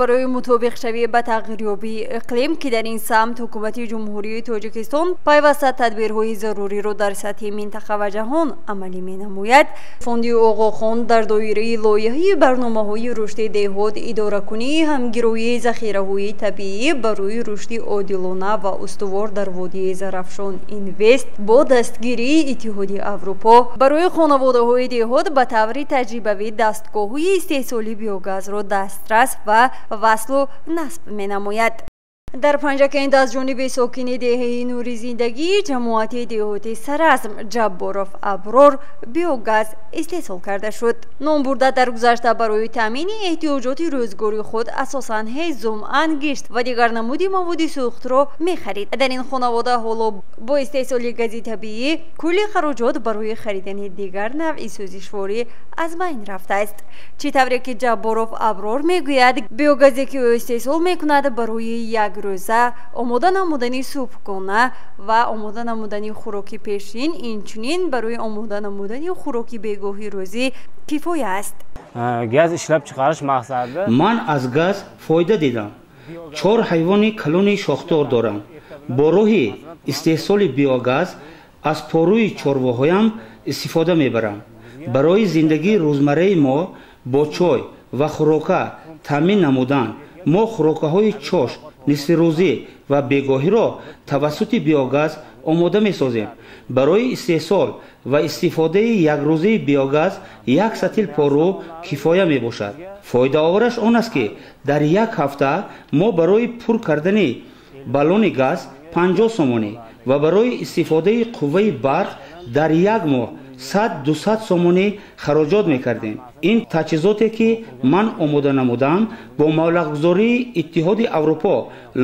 Барои мутобиқшавӣ ба тағйирёбии иқлим, ки дар ин самт ҳукумати Ҷумҳурии Тоҷикистон пайваста тадбирҳои заруриро дар сатҳи минтақа ва ҷаҳон амалӣ менамояд, Фонди Оғохон дар доираи лоиҳаи барномаҳои рушди деҳот, идоракунии ҳамгироии захираҳои табиӣ барои рушди одилона ва устувор дар водии Зарафшон Инвест бо дастгирии Иттиҳоди Аврупо барои хонаводаҳои деҳот ба таври таҷрибавӣ дастгоҳҳои истеҳсоли биогазро дастрас ва васлу насб менамояд. Дар Панҷакент аз ҷониби сокини деҳаи Нури Зиндагӣ, ҷамоати деҳоти Саразм, Ҷабборов Аброр биогаз истеҳсол карда шуд. Номбурда дар гузашта барои таъмини эҳтиёҷоти рӯзгори худ асосан ҳезум, ангишт ва дигар намуди маводи сӯхтро мехарид. Дар ин хонавода ҳоло бо истеҳсоли гази табиӣ кулли хароҷот барои харидани дигар навъи сӯзишворӣ аз байн рафтааст. Чӣ тавре ки Ҷабборов Аброр мегӯяд, биогазе ки ӯ истеҳсол мекунад, барои як рӯза омода намудани субҳгона ва омода намудани хӯроки пешин, инчунин барои омода намудани хӯроки бегоҳи рӯзӣ кифоя аст. Газ ishlab chiqarish maqsadida Ман аз газ фоида дидам. Чор ҳайвони калони шохдор дорам. Бо роҳи истеҳсоли биогаз аз порӯи чорвоҳоям истифода мебарам. Барои зиндагии рӯзмарраи мо бо чой ва хӯрока таъмин намудан, мо хӯрокаҳои чош, нисфирӯзӣ ва бегоҳиро тавассути биогаз омода месозем. Барои истеҳсол ва истифодаи якрӯзаи биогаз як сатил порӯ кифоя мебошад. Фоидаовараш он аст, ки дар як ҳафта мо барои пур кардани баллони газ 50 сомонӣ ва барои истифодаи қувваи барқ дар як моҳ 100-200 сомонӣ хароҷот мекардем. Ин таҷҳизоте, ки ман омода намудам, бо маблағгузории Иттиҳоди Аврупо,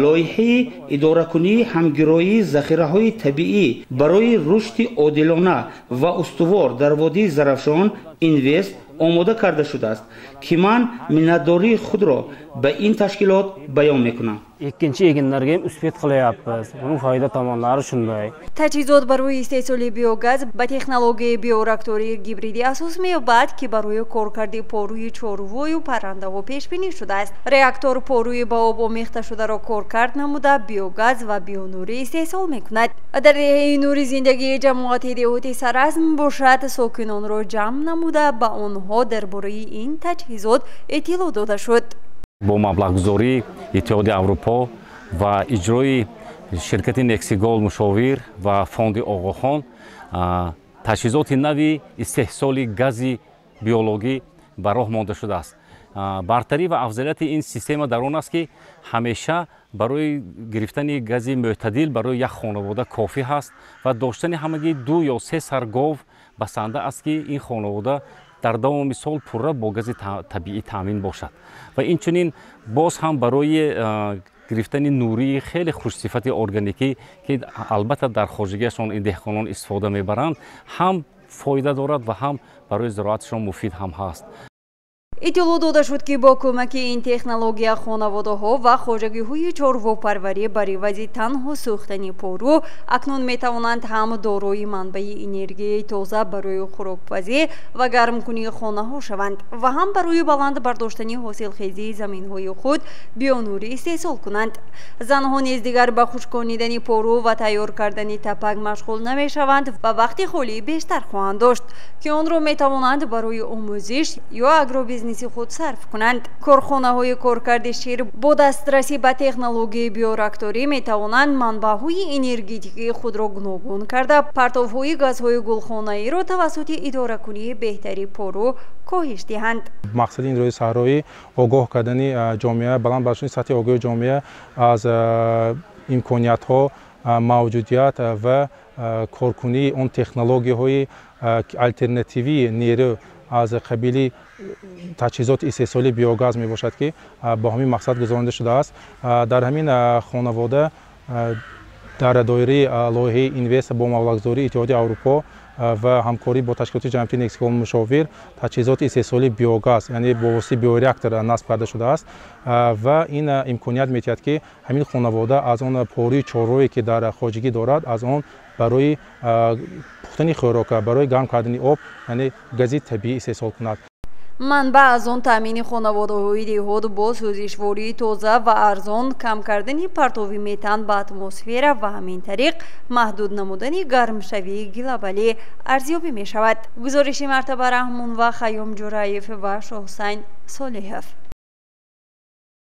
лоиҳаи идоракунии ҳамгироии захираҳои табиӣ барои рушди одилона ва устувор дар водии Зарафшон Инвест омода карда шудааст, ки ман миннатдории худро ба ин ташкилот баён мекунам. Ikkinchi eginlarga ham успеть qilyapmiz. Buning foyda tomonlari shunday. Таҷҳизот барои истеҳсоли биогаз ба технологияи биореактории гибридӣ асос меёбад, ки барои коркарди порӯи чорвою паррандаҳо пешбинӣ шудааст. Реактор порӯи ба об омехташударо коркард намуда, биогаз ва бионурӣ истеҳсол мекунад. Дар деҳаи Нури Зиндагии ҷамоати деҳоти Саразм бошад, сокинонро ҷамъ намуда, ба онҳо дар бораи ин таҷҳизот иттилоъ дода шуд. Бо маблағгузории Иттиҳоди Аврупо ва иҷрои ширкати Нексигол Мушовир ва Фонди Оғохон таҷҳизоти нави истеҳсоли гази биологӣ ба роҳ монда шудааст. Бартарӣ ва афзалияти ин система дар он аст, ки ҳамеша барои гирифтани гази мӯътадил барои як хонавода кофӣ ҳаст ва доштани ҳамагӣ ду ё се сар гов басанда аст, ки ин хонавода дар давоми сол пурра бо гази табиӣ таъмин бошад. Ва инчунин боз ҳам барои гирифтани нурии хеле хушсифати органикӣ, ки албатта дар хоҷагиашон ин деҳқонон истифода мебаранд, ҳам фоида дорад ва ҳам барои зироаташон муфид ҳам ҳаст. Иттилоъ дода шуд, ки бо кӯмаки ин технология хонаводаҳо ва хоҷагиҳои чорвопарварӣ бар ивази танҳо сӯхтани порӯ акнун метавонанд ҳам дорои манбаи энергияи тоза барои хӯрокпазӣ ва гармкунии хонаҳо шаванд ва ҳам барои баланд бардоштани ҳосилхезии заминҳои худ бионурӣ истеҳсол кунанд. Занҳо низ дигар ба хушконидани порӯ ва тайёр кардани тапак машғул намешаванд ва вақти холии бештар хоҳанд дошт, ки онро метавонанд барои омӯзиш ё агробизнеси худ сарф кунанд. Корхонаҳои коркарди шир бо дастрасӣ ба технологияи биореакторӣ метавонанд манбаъҳои энергетикии худро гуногун карда, партовҳои газҳои гулхонаиро тавассути идоракунии беҳтари порӯ коҳиш диҳанд. Мақсади ин рӯзи саҳроӣ огоҳ кардани ҷомеа, баланд бардоштани сатҳи огоҳии ҷомеа аз имкониятҳо, мавҷудият ва коркунии он технологияҳои алтернативии нерӯ аз қабили таҷҳизоти истеҳсолии биогаз мебошад, ки бо ҳамин мақсад гузаронида шудааст. Дар ҳамин хонавода дар доираи лоиҳаи Инвест бо маблағгузории Иттиҳоди Аврупо ва ҳамкорӣ бо ташкилоти ҷамъиятии Нексигол Мушовир таҷҳизоти истеҳсолии биогаз, яъне бо воситаи биореактор, насб карда шудааст ва ин имконият медиҳад, ки ҳамин хонавода аз он порӯи чорвое, ки дар хоҷагӣ дорад, аз он барои пухтани хӯрока, барои гарм кардани об, яъне гази табиӣ истеҳсол кунад. Манбаъ аз он таъмини хонаводаҳои деҳот бо сӯзишвории тоза ва арзон, кам кардани партови метан ба атмосфера ва ҳамин тариқ маҳдуд намудани гармшавии глобалӣ арзёбӣ мешавад. Гузориши Мартаба Раҳмон ва Хайём Ҷураев ва Шоҳусайн Солиҳов.